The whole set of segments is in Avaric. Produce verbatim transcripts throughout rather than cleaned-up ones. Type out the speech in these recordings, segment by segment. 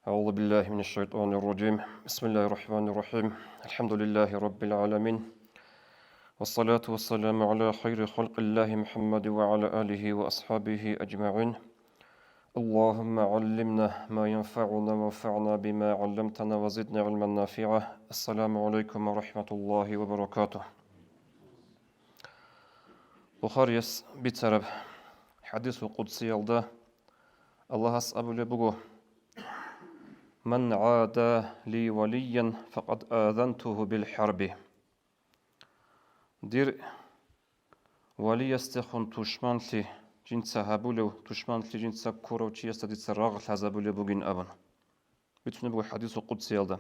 أعوذ بالله من الشيطان الرجيم. بسم الله الرحمن الرحيم. الحمد لله رب العالمين. والصلاة والسلام على خير خلق الله محمد وعلى آله وأصحابه أجمعين. اللهم علمنا ما ينفعنا وانفعنا بما علمتنا وزدنا علما نافعا. السلام عليكم ورحمة الله وبركاته. Бухарияс бицараб хӀадисул къудсиялда Аллагьас абулеб буго: «Ман гӀада ли валиян, факъад азантугьу бил хӀарби». Дир валиясдехун тушманлъи жинца гьабулев, тушманлъи жинца ккурав чиясда дица рагъ лъазабулеб бугин абун. Бицунеб буго хӀадисул къудсиялда.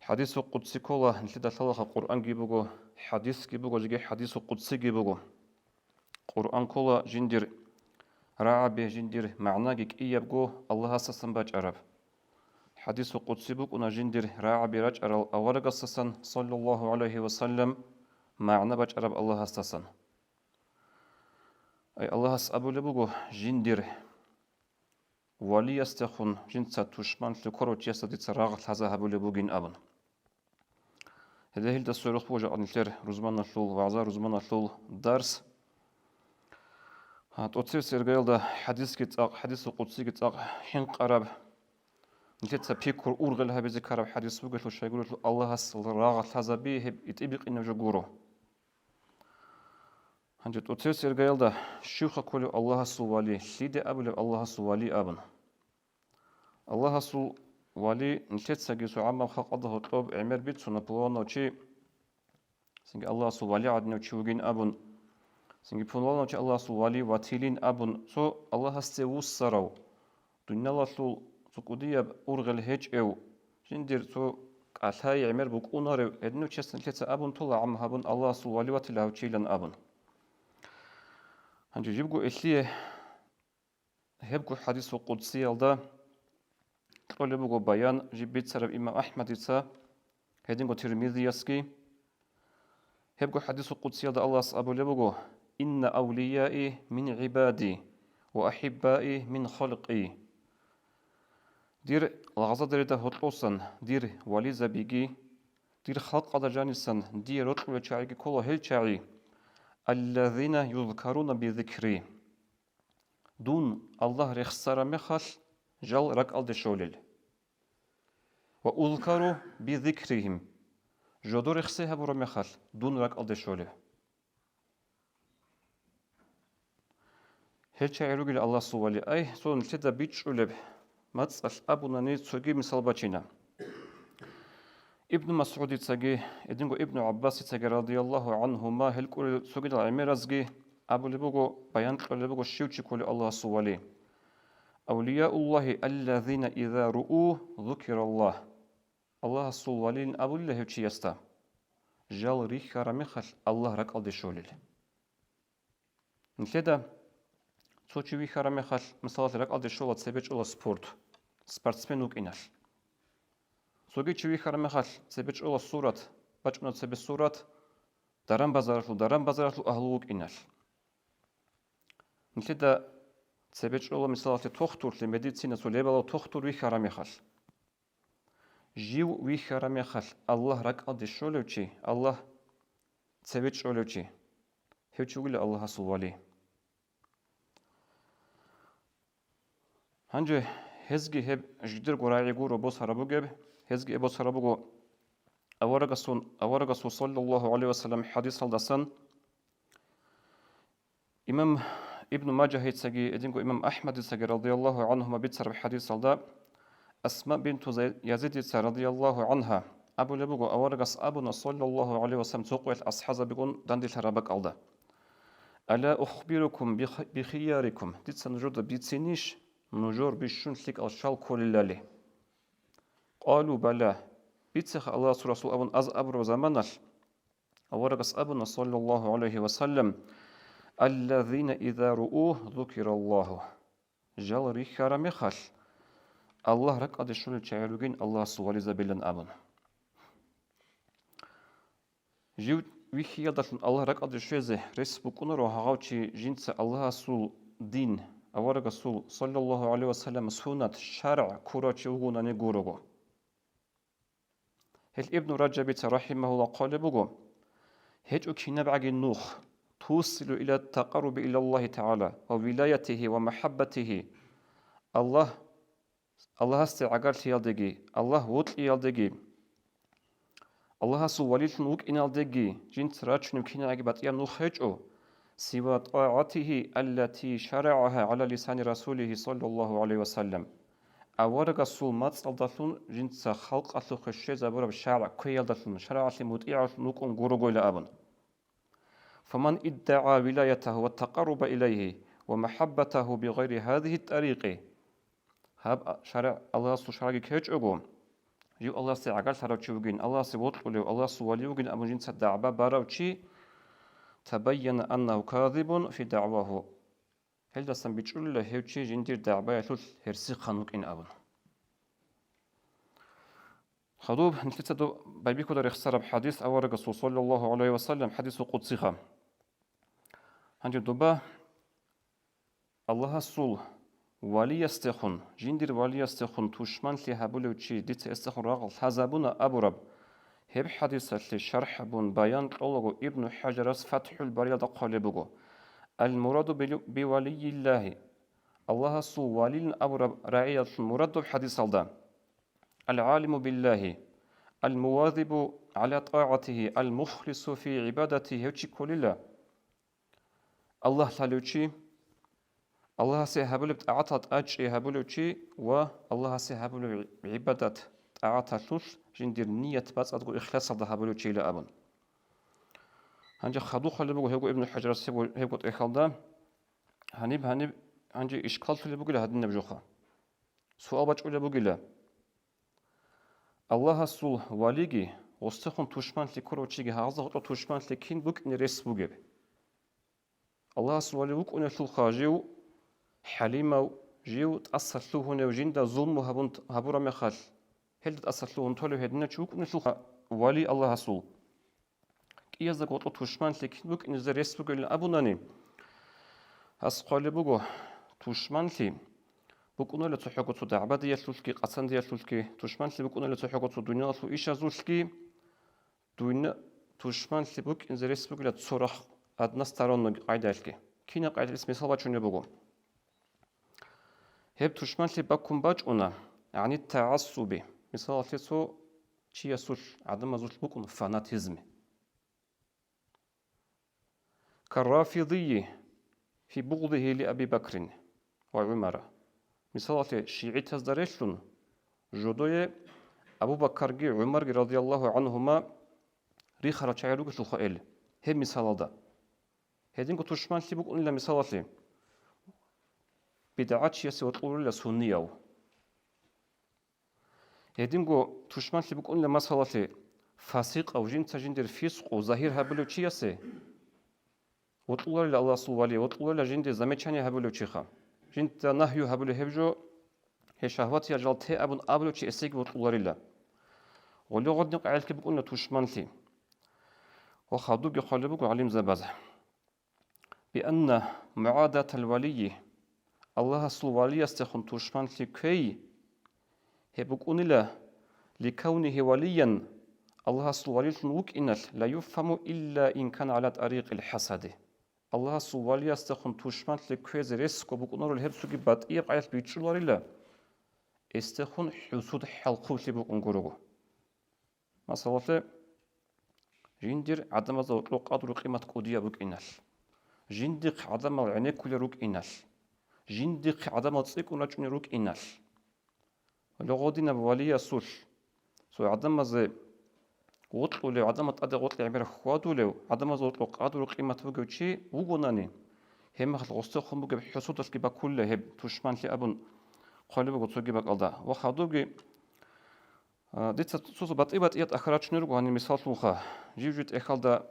ХӀадисул къудси ккола, нилъеда лъалаха, Къуръанги буго, хӀадисги буго, жеги хӀадисул къудсиги буго. Къуръан ккола жиндир рагӀаби, жиндир магӀнаги кӀиябго Аллагьасдасан бачӀараб. ХӀадисул къудси букӀуна жиндир рагӀаби рачӀарал аварагасдасан, саллаллагьу гӀалайгьи ва саллам, магӀна бачӀараб Аллагьасдасан. Ай, Аллагьас абулеб буго: «Жиндир валиясдехун жинца тушманлъи ккурав чиясда дица рагъ лъаза гьабулеб бугин», – абун. Гьеле гьелда сверухъ буго жакъа нилъер рузманалъул вагӀза, рузманалъул дарс. Гьа, тӀоцебесеб иргаялда хӀадисги цӀакъ, хӀадисул къудсиги цӀакъ хӀинкъараб, нилъеца пикру ургъел гьабизе ккараб хӀадис бугелъул, щайгурелъул Аллагьас рагъ лъазаби гьеб итӀибикъинаб жо гуро. Гьанже тӀоцебесеб иргаялда щивха кколев Аллагьасул вали, лъиде абулеб Аллагьасул вали абун. Аллагьасул вали нилъецаги цо гӀаммаб халкъалда гьоркьоб гӀемер бицуна: пуланав чи, цинги Аллагьасул вали гӀадинав чи вугин абун, цинги пуланав чи Аллагьасул вали ватилин абун, цо Аллагьасде вуссарав, дуниялалъул цо кӀудияб ургъел гьечӀев, жиндир цо кӀалъай гӀемер букӀунарев гьединав чияс нилъеца абун тола, гӀамма гьабун Аллагьасул вали ватила гьав чийилан абун. Гьанже жибго элъие гьебго хӀадисул къудсиялда кьолеб буго баян жиб бицараб имам АхӀмадица, гьединго Тирмизиясги. Гьебго хӀадисул къудсиялда Аллагьас абулеб буго: «Инна авлияи мин гӀибади ва ахӀиббаи мин халкъи». Дир лагъзадерида гьоркьосан дир вализабиги, дир халкъалда жанисан дие рокьулел чагӀиги ккола гьел чагӀи, «аллазина юзкаруна бизикри». Дун Аллагь рехсараб мехалъ, жал ракӀалде щолел. «Ва узкару бизикригьим», жодор рехси гьабураб мехалъ, дун ракӀалде щолеб. Гьел чагӀи ругел Аллагьасул вали. Ай, цо нилъеда бичӀчӀулеб мацӀалъ абунани цоги мисал бачина. Ибну МасгӀудицаги, гьединго Ибну ГӀаббасицаги, радияллагьу гӀангьума, гьел кӀурел цогидал гӀемеразги абулеб буго, баян кьолеб буго щив чи кколев Аллагьасул вали: «Авлияуллагьи аллазина иза руу зукираллагь». Аллагьасул валилин абулила гьев чиясда, жал рихьараб мехалъ Аллагь ракӀалде щолел. Нилъеда цо чи вихьараб мехалъ, мисалалъе, ракӀалде щола, цебе чӀола спорт, спортсмен вукӀиналъ. Цоги чи вихьараб мехалъ, цебе чӀола сурат, бачӀуна цебе сурат, даран-базаралъул, даран-базаралъул агьлу вукӀиналъ. Нилъеда цебе чӀола, мисалалъе, тохтурлъи, медицина, цо лебалав тохтур вихьараб мехалъ. Жив вихьараб мехалъ Аллагь ракӀалде щолев чи, Аллагь цеве чӀолев чи, гьев чи вугила Аллагьасул вали. Гьанже гьезги гьеб жидерго рагӀи гуро босараб бугеб, гьезги гьеб босараб буго аварагасун, аварагасул саллаллагьу гӀалайгьи вассалам хӀадисалдасан. Имам Ибну Мажагьицаги, гьединго имам АхӀмадицаги, радияллагьу гӀангьума, бицараб хӀадисалда, Асма бинту Зай-, Язидица, радияллагьу гӀангьа, абулеб буго, аварагас абуна, саллаллагьу гӀалайгьи вассалам, цо къоялъ асхӀазабигун данделъараб бакӀалда: «Ала ухбирукум бих-, бихиярикум», дица нужеда бицинищ, нужер бищун лъикӀал щал кколелали? Къалу бала, бицеха, Аллагьасул Расул, абун аз абураб заманалъ, аварагас абуна, саллаллагьу гӀалайгьи вассалам: «Аллазина иза руу зукираллагьу». Жал рихьараб мехалъ, Аллагь ракӀалде щолел чагӀи ругин Аллагьасул вализабилан абун. Жив вихьиялдалъун Аллагь ракӀалде щвезе рес букӀунаро гьагъав чи жинца Аллагьасул дин, аварагасул, саллаллагьу гӀалайгьи ва саллам, суннат, шаргӀ ккурав чи вугонани гурого. Гьел Ибну Ражабица, рахӀимагьуллагь, хъвалеб буго: «ГьечӀо кинабгӀаги нух, тусилу иля такъарруби илаллагьи тагӀала ва вилаятигьи ва махӀаббатигьи». Аллагь, Аллагьасде гӀагарлъиялдеги, Аллагь вокьиялдеги, Аллагьасул валилъун вукӀиналдеги жинца рачунеб кинабгӀаги батӀияб нух гьечӀо, сива тӀагӀатигьи аллати шарагӀагьа гӀала лисани расулигьи, саллаллагьу гӀалайгьи ва саллам. Аварагасул мацӀалдалъун жинца халкъалъухъе щвезабураб шаргӀ кквеялдалъун, шаргӀалъе мутӀигӀавлъун вукӀун гурогойила абун. «Фаман иддагӀа вилаятагьу ва такъарруба илайгьи ва махӀаббатагьу бигъайри гьазигьи тӀарикъи». Гьаб шаргӀ, Аллагьасул шаргӀги ккечӀого, жив Аллагьасде гӀагарлъарав чи вугин, Аллагьасе вокьулев, Аллагьасул вали вугин абун жинца дагӀба барав чи, «табайяна аннагьу казибун фи дагӀвагьу». Гьелдасан бичӀчӀулила гьев чи жиндир дагӀбаялъулъ гьерсихъан вукӀин абун. Хадуб нилъеца доб байбихьуда рехсараб хӀадис аварагасул, саллаллагьу гӀалайгьи ва саллам, хӀадисул къудсиха. Гьанже доба Аллагьасул валиясдехун, жиндир валиясдехун тушманлъи гьабулев чи дица гьесдехун рагъ лъазабуна абураб гьеб хӀадисалъе шархӀ гьабун, баян кьолаго Ибну ХӀажарас ФатхӀул Бариялда хъвалеб буго: «Ал-мураду би-, бивалийиллагьи», Аллагьасул валилин абураб рагӀиялъул мурад доб хӀадисалда: «Ал-гӀалиму биллагьи, ал-мувазибу гӀала тӀагӀатигьи, ал-мухлису фи гӀибадатигьи», гьев чи кколила. Аллагь лъалев чи, Аллагьасе гьабулеб тӀагӀатал тӀадчӀи гьабулев чи ва Аллагьасе гьабулеб гӀибадат, тӀагӀаталъулъ жиндир ният бацӀцӀадго ихласалда гьабулев чийила абун. Гьанже хадуб хъвалеб буго гьебго Ибну ХӀажарас гьебго, гьебго тӀехьалда. Гьаниб, гьаниб, гьанже ишкал лъулеб бугила гьадинаб жоха. Суал бачӀулеб бугила: Аллагьасул валиги, гъосдехун тушманлъи ккурав чиги, гьагъазда гьоркьоб тушманлъи кин букӀине рес бугеб? Аллагьасул вали вукӀунелъулха жив хӀалимав, жив тӀаса лъугьунев, жинда зулму гьабун, гьабураб мехалъ, гьелда тӀаса лъугьун толев гьединав чи вукӀунелъулха вали Аллагьасул. КӀиязда гьоркьоб тушманлъи кин букӀине рес бугилан абунани, гьас хъвалеб буго, тушманлъи букӀунила цохӀого цо дагӀбадиялъулъги, къацандиялъулъги, тушманлъи букӀунила цохӀого цо дуниялалъул ишазулъги, дуня-, тушманлъи букӀине рес бугила цо рахъ, односторонно къайдаялъги. Кинаб къайдаялъ мисал бачунеб буго. Гьеб тушманлъи баккун бачӀуна, гӀанит тагӀассуби, мисалалъе цо чиясулъ, гӀадамазулъ букӀун фанатизм. Каррафидийи фи бугъдигьи ли Аби Бакрин ва ГӀумара. Мисалалъе, шигӀитазда релълъун, жодое Абу Бакарги ГӀумарги радияллагьу гӀанхума рихарал чагӀи ругелъулха эл, гьеб мисалалда. Гьединго тушманлъи букӀунила мисалалъе, бидгӀачиясе вокьуларила суннияв. Гьединго тушманлъи букӀунила масалалъе, фасикъав, жинца жиндир фискъу загьир гьабулев чиясе вокьуларила Аллагьасул вали, вокьуларила жинде замечание гьабулев чиха, жинда нагью гьабулев гьеб жо, гьеб шагьватиял жал те абун абулев чи эсеги вокьуларила. Гъоле гъодин къагӀилъи букӀуна тушманлъи. Ва хадубги хъвалеб буго гӀалимзабаз: «Бианна мугӀадатал валийи», Аллагьасул валиясдехун тушманлъи кквей, гьеб букӀунила, «ликавнигьи валиян», Аллагьасул валилъун вукӀиналъ, «ла юфгьаму илла ин кана гӀала тӀарикъил хӀасади». Аллагьасул валиясдехун тушманлъи кквезе ресго букӀунарул гьеб цоги батӀияб къайдаялъ бичӀчӀуларила, эсдехун хӀусуд хӀалхублъи букӀун гурого. Масалалъе, жиндир гӀадамазда гьоркьоб къадру-къимат кӀудияб букӀиналъ, жиндихъ гӀадамал гӀенеккулел рукӀиналъ, жиндихъ гӀадамал цӀикӀкӀун рачӀунел рукӀиналъ, гьале гъодинаб валиясулъ, цо гӀадамазе гъоркьулев, гӀадамал тӀаде гъоркье гӀемер хьвадулев, гӀадамазда гьоркьоб къадру-къимат бугев чи вугонани, гьеб мехалъ гъосдехун бугеб хӀусудалъги баккулила гьеб тушманлъи абун хъвалеб буго цоги бакӀалда. Ва хадубги А, дица цо-цо батӀи-батӀияб тӀахьал рачунел руго гьаниб мисаллъунха. Жив-жив тӀехьалда,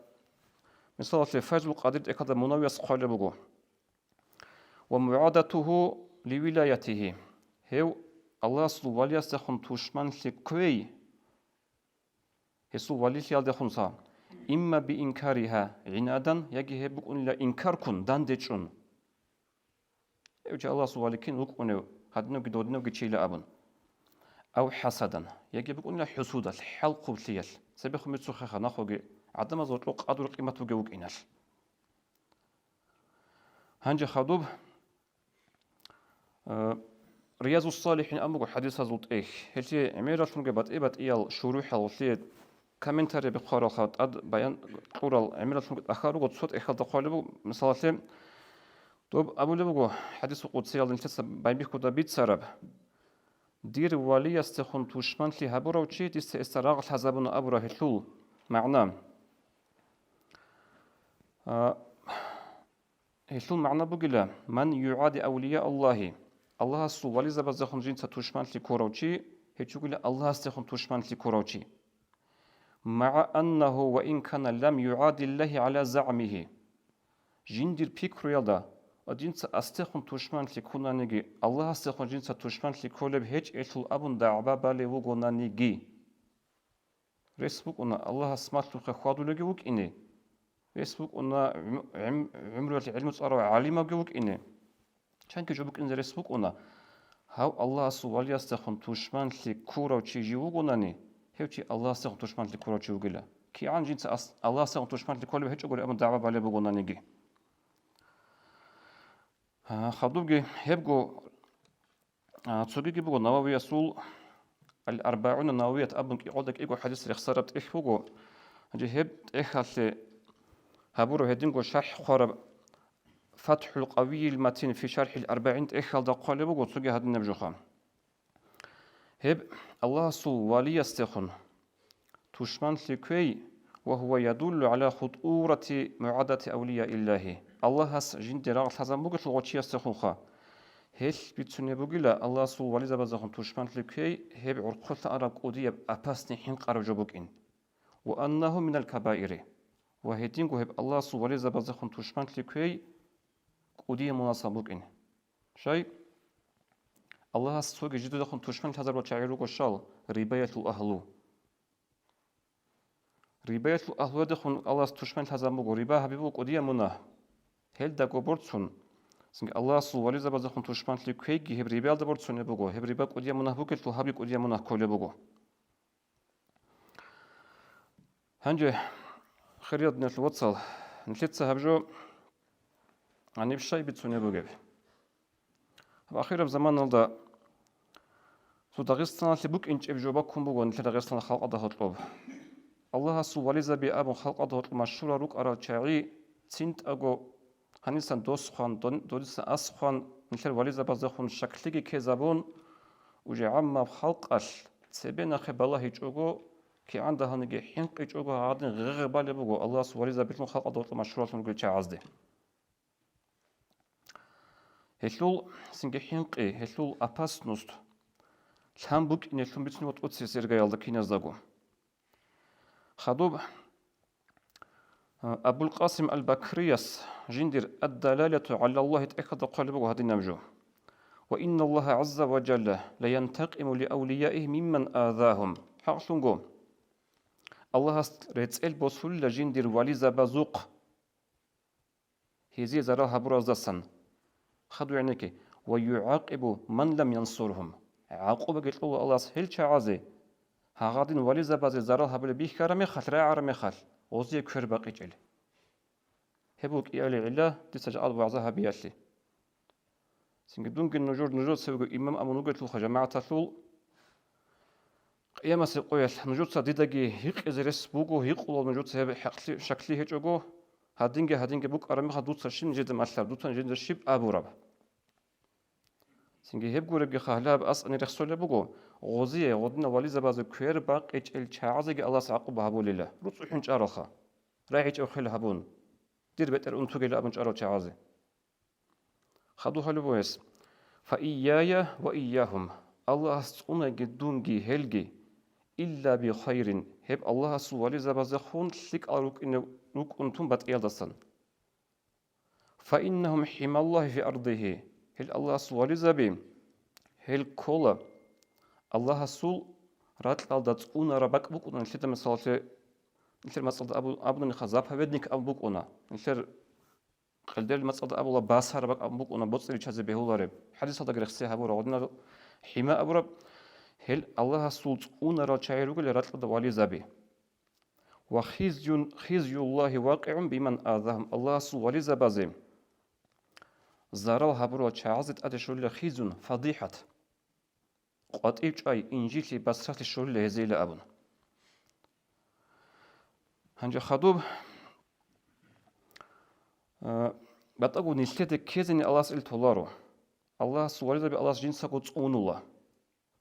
мисалалъе, Файзул Къадир тӀехьалда Мунавияс хъвалеб буго: «Ва мугӀадатугьу ливилаятигьи». Гьев Аллагьасул валиясдехун тушманлъи кквей, гьесул валилъиялдехунса, имма биинкаригьа гӀинадан, яги гьеб букӀунила инкарккун, дандечӀун. Гьев чи Аллагьасул вали кин вукӀунев, гьадинавги додинавги чийила абун. Ав хӀасадан, яги букӀунила хӀусудалъ, хӀалхъублъиялъ, цебехун бицухъеха нахъоги гӀадамазул гьоркьоб къадру-къимат бугев вукӀиналъ. Гьанже хадуб, э, Риязус-Салихин абун буго хӀадисазул тӀехь. Гьелъие гӀемералъунги батӀи-батӀиял шурухӀал, гьелъие комментарий бихъаралха, тӀад баян кьурал гӀемералъунги тӀахьал руго, цо тӀехьалда хъвалеб буго, мисалалъе, доб абулеб буго, хӀадисул къудсиялда нилъеца байбихьуда бицараб: «Дир валиясдехун тушманлъи гьабурав чи дица гьесда рагъ лъазабуна», абураб гьелъул магӀна. А, Гьелъул магӀна бугила: «Ман югӀади авлия Аллагьи», Аллагьасул вализабаздехун жинца тушманлъи ккурав чи, гьев чи вугила Аллагьасдехун тушманлъи ккурав чи. «МагӀа аннагьу ва ин кана лам югӀадиллахи гӀала загӀмигьи». Жиндир пикруялда, ва жинца астехун тушманлъи ккунаниги, Аллагьасдехун жинца тушманлъи кколеб гьечӀелъул абун дагӀба балев вугонаниги. Рес букӀуна Аллагьас малъухъе хьвадулевги вукӀине. Рес букӀуна гӀум-, гӀум-, гӀумруялъ гӀилму цӀарав гӀалимавги вукӀине. Чанги жо букӀине рес букӀуна, гьав Аллагьасул валиясдехун тушманлъи ккурав чи жив вугонани, гьев чи Аллагьасдехун тушманлъи ккурав чи вугила. КигӀан жинца ас-, Аллагьасдехун тушманлъи кколеб гьечӀогури абун дагӀба балеб бугонаниги. А, хадубги гьебго А, цогиги буго Нававиясул, Ал-АрбагӀуна Нававият абун кӀикъоялда кӀиго хӀадис рехсараб тӀехь буго. Гьанже гьеб тӀехьалъе гьабураб гьединго шархӀ хъвараб ФатхӀул Къавийил Матин фи ШархӀил АрбагӀин тӀехьалда хъвалеб буго цоги гьадинаб жоха. Гьеб Аллагьасул валиясдехун тушманлъи кквей, ва гьува ядуллу гӀала хутӀурати мугӀадати авлияиллагьи. Аллагьас жинде рагъ лъазабун бугелъул гъов чиясдехунха. Гьелъ бицунеб бугила Аллагьасул вализабаздехун тушманлъи кквей, гьеб гӀурхъулъа араб кӀудияб апасни хӀинкъараб жо букӀин. Ва аннагьу минал кабаири. Ва гьединго гьеб Аллагьасул вализабаздехун тушманлъи кквей кӀудияб мунагьал букӀин. Щай? Аллагьас цоги жидедехун тушман лъазарал чагӀи руго щал, рибаялъул агьлу. Рибаялъул агьлуялдехун Аллагьас тушман лъазабун буго, риба гьабиб буго кӀудияб мунагь. Гьелдаго борцун, цинги Аллагьасул вализабаздехун тушманлъи кквейги гьеб рибаялда борцунеб буго, гьеб риба кӀудияб мунагь бугелъул гьабги кӀудияб мунагь кколеб буго. Гьанже, хириял диналъул вацал, нилъеца гьаб жо гьаниб щай бицунеб бугеб? Гьаб ахираб заманалда цо Дагъистаналъе букӀинчӀеб жо баккун буго нилъер Дагъистаналъул халкъалда гьоркьоб. Аллагьасул вализаби абун халкъалда гьоркьоб машгьурал рукӀарал чагӀи цинтӀаго гьанисан дос хъван, дон-, додисан ас хъван, нилъер вализабаздехун щаклъиги ккезабун, уже гӀаммаб халкъалъ цебе нахъе балагьичӀого, кигӀан дагьаниги хӀинкъичӀого гьадин гъегъ балеб буго Аллагьасул вализабилъун халкъалда гьоркьоб машгьураллъун ругел чагӀазде. Гьелъул цинги хӀинкъи, гьелъул опасность лъан букӀинелъун бицунеб тӀоцебесеб иргаялда киназдаго. Хадуб, а, Абул Къасим Ал-Бакрияс жиндир Ад-Далалату гӀалаллагьи тӀехьалда хъвалеб буго гьадинаб жо: «Ва инналлагьа гӀазза ва жалла ла янтакъиму ли авлияихи мимман азагьум». ХӀакълъунго, Аллагьас рецӀел босулила жиндир вализабазухъ гьезие зарал гьабураздасан. Хадур гӀенекке: «Ва югӀакъибу ман лам янсургьум». ГӀакъубаги кьола Аллагьас гьел чагӀазе, гьагъадин вализабазе зарал гьабулеб бихьараб мехалъ, рагӀараб мехалъ, гъозие квер бакъичӀел. Гьеб буго кӀиабилеб гӀилла дица жакъа вагӀза гьабиялъе. Цинги дунги нужер, нужецаги имам абун вугелъулха жамагӀаталъул, Къиямасеб къоялъ нужеца дидаги гьикъизе рес буго, гьикъулал нужеца гьеб хӀакълъи-, щаклъи гьечӀого, гьадинги-гьадинги букӀараб мехалъ дуца щиб нижеда малъараб, дуца нижеда щиб абураб? Цинги гьеб гуребги хъалиб асани рехсолеб буго, гъозие, гъодинал вализабазе квер бакъичӀел чагӀазеги Аллагьас гӀакъуба гьабулила, руцӀцӀухӀун чӀаралха, рагӀичӀев хел гьабун, дир бетӀер унтугейилан абун чӀарал чагӀазе. Хадур гьалеб буго гьес: «Фа ияя ва иягьум», Аллагьас цӀунаги дунги гьелги, «илла би хайрин», гьеб Аллагьасул вализабаздехун лъикӀал рукӀине-, рукӀун тун батӀиялдасан. «Фа иннагьум хӀималлагьи фи ардигьи», гьел Аллагьасул вализаби, гьел ккола Аллагьасул ракьалда цӀунараб бакӀ букӀуна нилъеда, мисалалъе, нилъер мацӀалда абу-, абунаниха, заповедник абун букӀуна, нилъер Къелдерил мацӀалда абула, басараб бакӀ абун букӀуна, боцӀи риччазе бегьулареб. ХӀадисалда рехсе гьабураб, гьадинал ХӀима абураб, гьел Аллагьасул цӀунарал чагӀи ругел ракьалда вализаби. Ва хизюн, хизюллагьи вакъигӀун биман азагьум, Аллагьасул вализабазе зарал гьабурал чагӀазе тӀаде щолила хизюн, фадихӀат. КъватӀив чӀвай, инжитлъи, басралъи щолила гьезейила абун. Гьанже хадуб, а, батӀаго нилъеде ккезени Аллагьас ил толаро. Аллагьасул вализаби Аллагьас жинцаго цӀунула.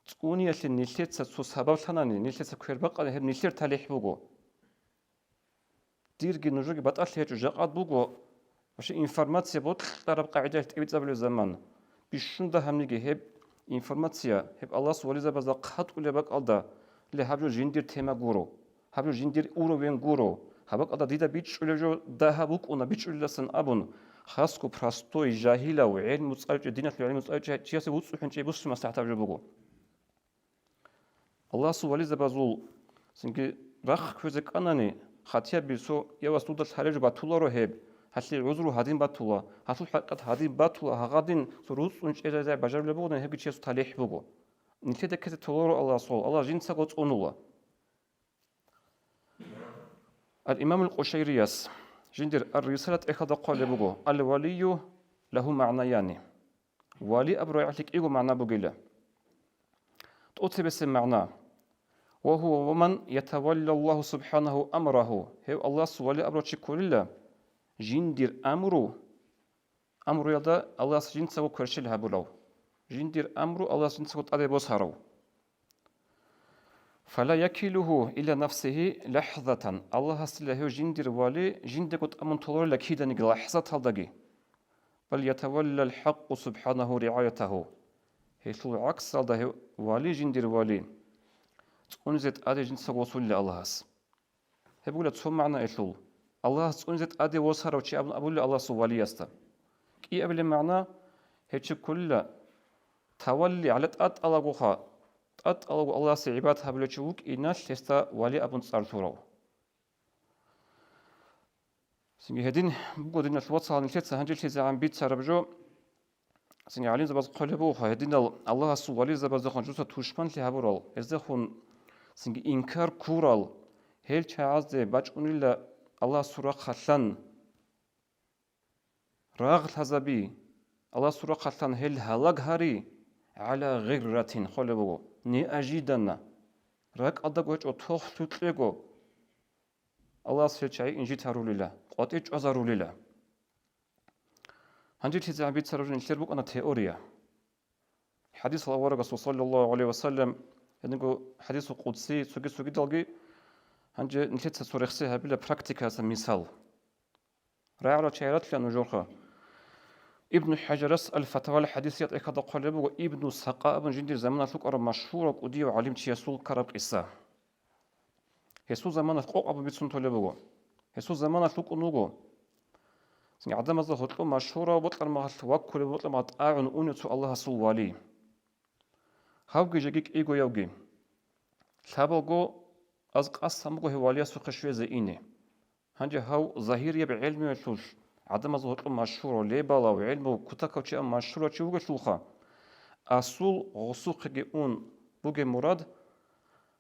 ЦӀуниялъе нилъеца цо сабаблъанани, нилъеца квербакъани, гьеб нилъер талихӀ буго. Дирги нужеги батӀалъи гьечӀо, жакъад буго, вообще информация бокьараб къагӀидаялъ тӀибитӀабулеб заман. Бищун дагьабниги гьеб информация, гьеб Аллагьас вализабазда хъатӀулеб бакӀалда, ле, гьаб жо жиндир тема гуро, гьаб жо жиндир уровень гуро, гьаб бакӀалда дида бичӀчӀулеб жо дагьаб букӀуна, бичӀчӀулелдасан абун, хасго простой, жагьилав, гӀелму цӀалчӀев, диналъул гӀелму цӀалчӀев чиясе вуцӀцӀухӀун чӀей буссун маслахӀат гьаб жо буго. Аллагьасул вализабазул цинги рахъ кквезе кӀанани, хатияб бицо явас дуда лъалеб жо батуларо гьеб, гьалъие гӀузру гьадин батула, гьалъул хӀакъикъат гьадин батула, гьагъадин цо руцӀцӀун чӀезазе бажарулеб бугодан гьебги чиясул талихӀ буго. Нилъеда ккезе толаро Аллагьасул, Аллагь жинцаго цӀунула. Ал-Имамул Къушайрияс жиндир Ар-Рисала тӀехьалда хъвалеб буго: «Ал-валию лагьу магӀнаяни». Вали абураб рагӀалъе кӀиго магӀна бугила. ТӀоцебесеб магӀна: «Ва гьува ман ятавалла Аллагьу субхӀанагьу амрагьу», гьев Аллагьасул вали абурав чи кколила, жиндир амру, амруялда Аллагьас жинцаго кверщел гьабурав, жиндир амру Аллагьас жинцаго тӀаде босарав. «Фала якилугьу иля нафсигьи лахӀзатан», Аллагьасила гьев жиндир вали жиндаго тӀамун толорила киданиги лахӀзаталдаги. «Бал ятаваллал хӀакъу субхӀанагьу ригӀаятагьу». Гьелъул гӀаксалда гьев вали жиндир вали цӀунизе тӀаде жинцаго босулила Аллагьас. Гьеб бугила цо магӀна гьелъул: Аллагьас цӀунизе тӀаде восарав чи абун абулила Аллагьасул валиясда. КӀиабилеб магӀна: гьев чи кколила тавалли гӀала тӀатӀалагоха, тӀатӀалаго Аллагьасе гӀибадат гьабулев чи вукӀиналъ гьесда вали абун цӀар лъурав. Цинги гьедин буго, диналъул вацал, нилъеца гьанжелъизегӀан бицараб жо. Цинги гӀалимзабаз хъвалеб буго, гьединал Аллагьасул вализабаздехун жуса тушманлъи гьабурал, гьездехун цинги инкар ккурал, гьел чагӀазде бачӀунила Аллагьасул рахъалъан рагъ лъазаби, Аллагьасул рахъалъан гьел гьалаг гьари, гӀала гъирратин хъвалеб буго, неожиданно, ракӀалдаго гьечӀо, тохлъукьего Аллагьас гьел чагӀи инжит гьарулила, къватӀир чӀвазарулила. Гьанже лъизегӀан бицараб жо нилъер букӀана теория. ХӀадисал аварагасул, саллаллагьу гӀалайгьи ва саллам, гьединго хӀадисул къудси, цоги-цогидалги, гьанже нилъеца цо рехсей гьабила практикаялъа мисал. РагӀарал чагӀи ратила нужерха. Ибну ХӀажарас Ал-Фатавал хӀадисияб тӀехьалда хъвалеб буго, Ибну Сакъа абун жиндир заманалъ вукӀарав машгьурав кӀудияв гӀалимчиясул ккараб къиса. Гьесул заманалъ къокъ абун бицун толеб буго. Гьесул заманалъ вукӀун вуго. Цин гӀадамазда гьоркьоб машгьурав, бокьараб мехалъ ваккулев, бокьараб мехалъ тӀагӀун унев цо Аллагьасул вали. Гьавги жеги кӀигоявги. Лъабалго аз къасдасан буго гьев валиясухъе щвезе ине. Гьанже гьав загьирияб гӀелмуялъулъ гӀадамазда гьоркьоб машгьурав, лебалав, гӀелму кутакав чи абун машгьурав чи вугелъулха, асул гъосухъеги ун бугеб мурад,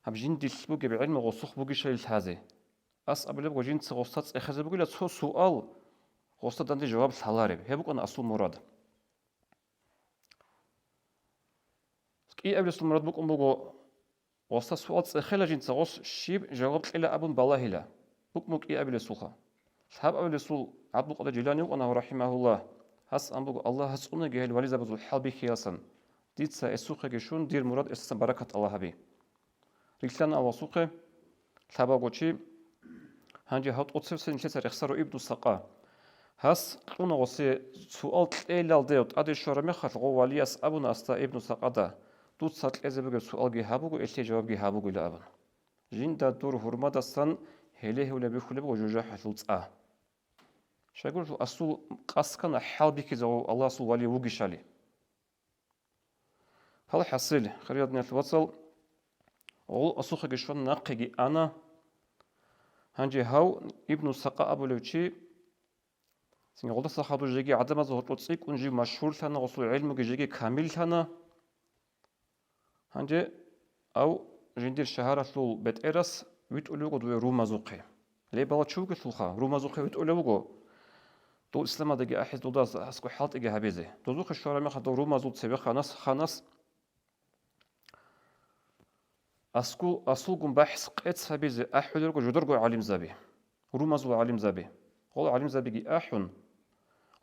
гьаб жиндилъ бугеб гӀелму гъосухъ бугищали лъазе. Ас абулеб буго, жинца гъоста цӀехезе бугила цо суал, гъоста данде жаваб лъалареб. Гьеб букӀана асул мурад. КӀиабилесул мурад букӀун буго, гъоста суал цӀехела жинца, гъос щиб жаваб кьела абун балагьила. БукӀун буго кӀиабилесулха. Лъабабилесул ГӀабдулкъадир Жилани вукӀана, рахӀимагьуллагь, гьас ан буго, Аллагьас цӀунаги гьел вализабазул хӀалбихьиялсан, дица эсухъеги щун, дир мурад эсасан баракат Аллагь гьаби. Рилълъана Аллагьасухъе лъабабго чи. Гьанже гьав тӀоцевсен нилъеца рехсаро Ибну Сакъа. Гьас кьуна гъосе суал кьелалде, тӀаде щвараб мехалъ гъов валияс абуна асда Ибну Сакъада, дуца кьезе бугеб суалги гьабуго, гьелъие жавабги гьабугила абун. Жинда дур гьурмадасан гьеле-гьевлеб бихьулеб буго жужахӀалъул цӀа. Щайгурелъул асул къасд ккана хӀалбихьизе гъов Аллагьасул вали вугищали. ХӀалхӀасил, хириял диналъул вацал, гъол асухъеги щвана, нахъеги ана. Гьанже гьав Ибну Сакъа абулев чи Цинги гъолдаса хадур жеги гӀадамазул гьоркьор цӀикӀкӀун жив машгьурлъана, гъосул гӀелмуги жеги камиллъана. Гьанже ав жиндир шагьаралъул бетӀерас витӀулев вуго дуе румазухъе. Лебала чи вугелъулха, румазухъе витӀулев вуго. Дов исламалдеги ахӀизе, дуда аскӀо хӀалтӀиги гьабизе. Дозухъе щвараб мехалда дов румазул цеве ханас, ханас аскӀул, асулгун бахӀс къец гьабизе ахӀулел руго жударго гӀалимзаби, румазул гӀалимзаби. Гъол гӀалимзабиги ахӀун,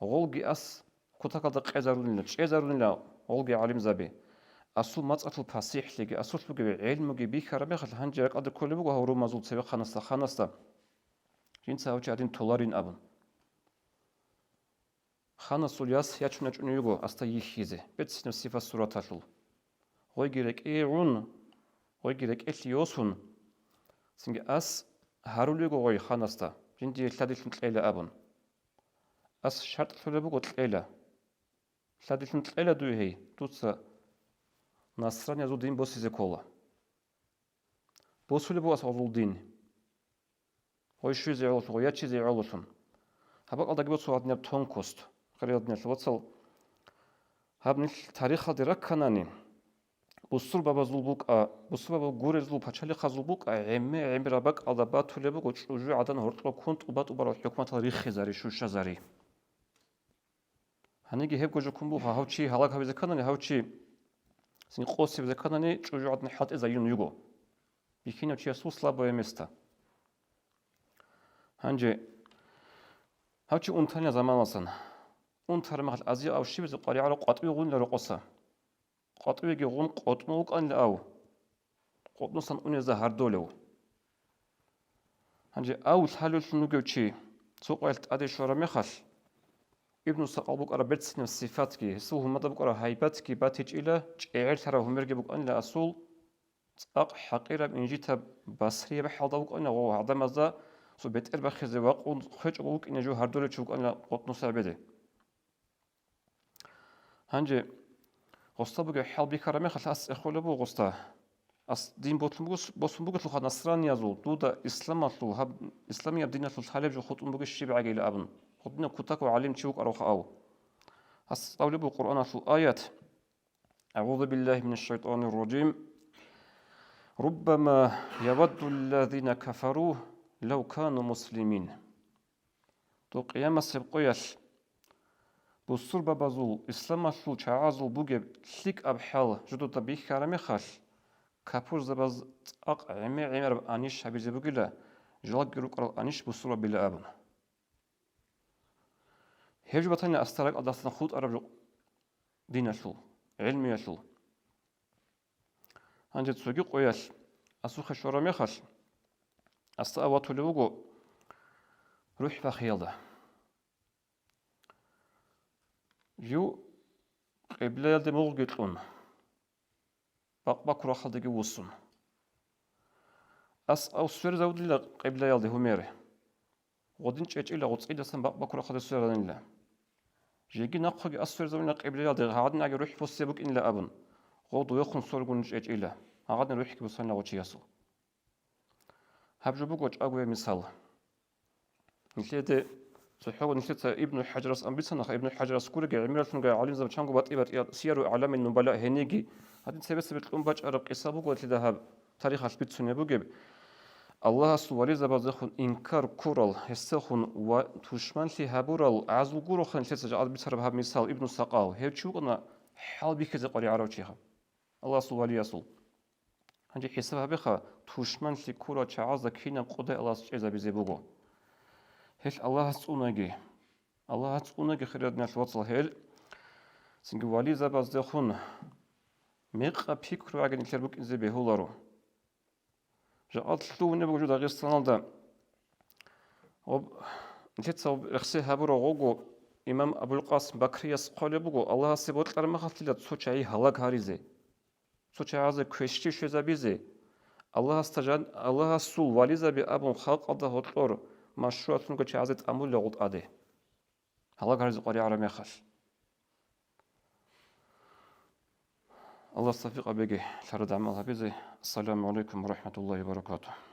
гъолги ас кутакалда къезарунила, чӀезарунила гъолги гӀалимзаби. Асул мацӀалъул пасихӀлъиги, асулъ бугеб гӀелмуги бихьараб мехалъ, гьанже ракӀалде кколеб буго гьав румазул цевеханасда, ханасда, жинца гьав чи гьадин толарин абун. Ханасул яс ячун ячӀунев йиго асда йихьизе, берцинаб сипат-сураталъул. Гъойги рекӀее гӀун, гъойги рекӀелъе йосун, цинги ас гьарулего гъой ханасда, жиндие лъадилъун кьела абун. Ас шартӀ лъураб буго кьела. Лъадилъун кьела дуе гьей, дуца насраниязул дин босизе ккола. Босулеб буго ас гъозул дин. Гъой щвезе гӀололъун, гъой ячезе гӀололъун. Гьаб бакӀалдаги босун гьадинаб тонкость, хириял диналъул вацал. Гьаб нилъ тарихалде ракканани, бусурбабазул букӀа, бусурбабазул гурезул пачалихъазул букӀа, гӀемме-гӀемераб бакӀалда батулеб буго чӀужугӀадан гьоркьоб ккун тӀуба-тӀубарал хӀукуматал риххизари, щущазари. Гьаниги гьебго жо ккун буго, гьав чи гьалаг гьавизе кканани, гьав чи цин къосизе кканани, чӀужугӀадан хӀалтӀизайин йиго. Бихьинав чиясул слабое место. Гьанже гьав чи унтанила заманалсан. Унтараб мехалъ азияб ав щибизе къваригӀарав къватӀиве гъунила рокъоса. КъватӀивеги гъун къотӀнул вукӀанила ав, къотӀнусан унезда гьардолев. Гьанже ав лъалевлъун вугев чи цо къоялъ тӀаде щвараб мехалъ, Ибну Сакъал букӀараб берцинаб сипатги, гьесул гьумада букӀараб гьайбатги батичӀила, чӀегӀерлъараб гьумерги букӀанила асул, цӀакъ хӀакъираб, инжитаб, басрияб хӀалда вукӀанила гъо гӀадамазда цо бетӀер бахизе вакъун хвечӀого вукӀине жо гьардолев чи вукӀанила къотӀнуса гьабизе. Гьанже гъосда бугеб хӀал бихьараб мехалъ ас цӀехолеб буго гъосда. Ас дин ботлъун буго, босун бугелъулха насраниязул, дуда исламалъул, гьаб, исламияб диналъул лъалеб жо хутӀун бугищ щиб гӀагила абун, гъодинаб кутакав гӀалимчи вукӀаравха ав. Ас цӀалулеб буго Къуръаналъул аят: أعوذ بالله من الشيطان الرجيم. ربما يود الذين كفروا لو كانوا مسلمين. Дов къиямасеб къоялъ бусурбабазул, исламалъул чагӀазул бугеб лъикӀаб хӀал жо дуда бихьараб мехалъ, капурзабаз цӀакъ гӀемер-гӀемераб анищ гьабизе бугила, жалги рукӀарал анищ бусурбабила абун. Гьеб жо батани асда ракӀалдасан хутӀараб жо диналъул, гӀелмиялъул. Гьанже цоги къоялъ асухъе щвараб мехалъ, асда ав ватулев вуго рухӀ бахиялда. Жив къиблаялде мугъги кьун, бакъ-бакурахъалдеги вуссун. Ас ав сверзавудила къиблаялде гьумер. Гъодин чӀечӀила гъоцӀидасан бакъ-бакурахъалде сверанила. Жеги нахъеги ас сверзавунила къиблаялде, гьагъадинаги рухӀ босизе букӀинила абун, гъов довехун соргун чӀечӀила, гьагъадин рухӀги босанила гъов чиясул. Гьаб жо буго чӀагояб мисал. Нилъеде цохӀого нилъеца Ибну ХӀажарас ан бицанаха, Ибну ХӀажарас гуреги гӀемералъунги гӀалимзаб чанго батӀи-батӀияб Сияру ГӀаламин Нубала гьениги, гьадин цебе-цебе кьун бачӀараб къиса буго нилъеда гьаб тарихалъ бицунеб бугеб. Аллагьасул вализабаздехун инкар ккурал, гьесдехун ва тушманлъи гьабурал гӀазул гуроха нилъеца жакъа бицараб гьаб мисал Ибну Сакъал. Гьев чи вукӀана хӀал бихьизе къваригӀарав чи. Аллагьасул валиясул. Гьанже хӀисаб гьабеха, тушманлъи ккурал чагӀазда кинаб къудай Аллагьас чӀезабизе буго. Гьел Аллагьас цӀунаги, Аллагьас цӀунаги, хириял диналъул вацал, гьел цинги вализабаздехун мекъаб пикру гӀаги нилъер букӀине бегьуларо. Жакъа лъугьунеб буго жо Дагъистаналда. Об-, нилъеца об рехсей гьабурав гъого имам Абулкъасим Бакрияс хъвалеб буго, Аллагьасе бокьараб мехалъила цо чагӀи гьалаг гьаризе, цо чагӀазе квешлъи щвезабизе, Аллагьасда жан-, Аллагьасул вализаби абун халкъалда гьоркьор машгьуратлъунго чагӀазе тӀамулила гъутӀаде. Гьалаг гьаризе къваригӀараб мехалъ. Аллагьас тавфикъ гьабеги, лъарад гӀамал гьабизе. Ассаламу гӀалайкум ва рахӀматуллагьи ва баракатугь.